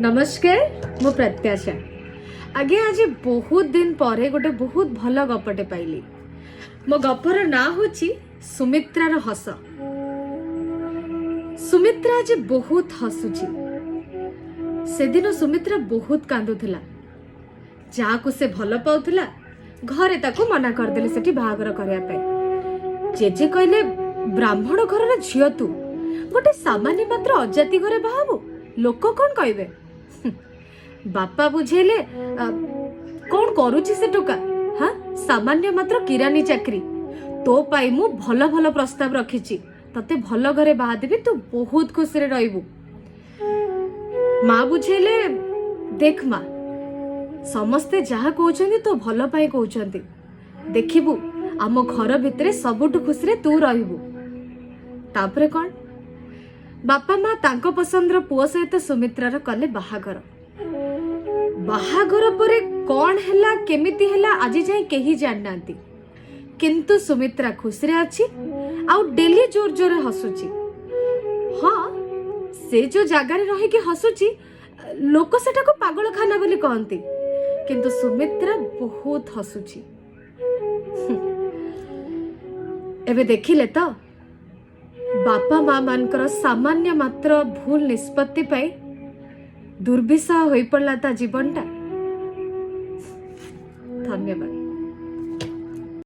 ନମସ୍କାର, ମୁଁ ପ୍ରତ୍ୟାଶା। ଆଜ୍ଞା, ଆଜି ବହୁତ ଦିନ ପରେ ଗୋଟେ ବହୁତ ଭଲ ଗପଟେ ପାଇଲି। ମୋ ଗପର ନାଁ ହେଉଛି ସୁମିତ୍ରାର ହସ। ସୁମିତ୍ରା ଆଜି ବହୁତ ହସୁଛି। ସେଦିନ ସୁମିତ୍ରା ବହୁତ କାନ୍ଦୁଥିଲା। ଯାହାକୁ ସେ ଭଲ ପାଉଥିଲା, ଘରେ ତାକୁ ମନା କରିଦେଲେ ସେଠି ବାହାଘର କରିବା ପାଇଁ। ଜେଜେ କହିଲେ, "ବ୍ରାହ୍ମଣ ଘରର ଝିଅ ତୁ, ଗୋଟେ ସାମାନ୍ୟ ମାତ୍ର ଅଜାତି ଘରେ ବାହାବୁ, ଲୋକ କଣ କହିବେ?" ବାପା ବୁଝେଇଲେ, "କଣ କରୁଛି ସେ ଟୋକା? ହଁ, ସାମାନ୍ୟ ମାତ୍ର କିରାନୀ ଚାକିରି। ତୋ ପାଇଁ ମୁଁ ଭଲ ଭଲ ପ୍ରସ୍ତାବ ରଖିଛି। ତତେ ଭଲ ଘରେ ବାହା ଦେବି, ତୁ ବହୁତ ଖୁସିରେ ରହିବୁ।" ମା ବୁଝେଇଲେ, "ଦେଖ ମା, ସମସ୍ତେ ଯାହା କହୁଛନ୍ତି ତୋ ଭଲ ପାଇଁ କହୁଛନ୍ତି। ଦେଖିବୁ, ଆମ ଘର ଭିତରେ ସବୁଠୁ ଖୁସିରେ ତୁ ରହିବୁ।" ତାପରେ କଣ, ବାପା ମା ତାଙ୍କ ପସନ୍ଦର ପୁଅ ସହିତ ସୁମିତ୍ରାର କଲେ ବାହାଘର। ବାହାଘର ପରେ କଣ ହେଲା, କେମିତି ହେଲା, ଆଜି ଯାଏଁ କେହି ଜାଣିନାହାନ୍ତି। କିନ୍ତୁ ସୁମିତ୍ରା ଖୁସିରେ ଅଛି ଆଉ ଡେଲି ଜୋର ଜୋରରେ ହସୁଛି। ହଁ, ସେ ଯୋଉ ଜାଗାରେ ରହିକି ହସୁଛି, ଲୋକ ସେଟାକୁ ପାଗଳଖାନା ବୋଲି କହନ୍ତି। କିନ୍ତୁ ସୁମିତ୍ରା ବହୁତ ହସୁଛି। ଏବେ ଦେଖିଲେ ତ, ବାପା ମା ମାନଙ୍କର ସାମାନ୍ୟ ମାତ୍ର ଭୁଲ ନିଷ୍ପତ୍ତି ପାଇଁ ଦୁର୍ବିସହ ହୋଇପଡ଼ିଲା ତା ଜୀବନଟା। ଧନ୍ୟବାଦ।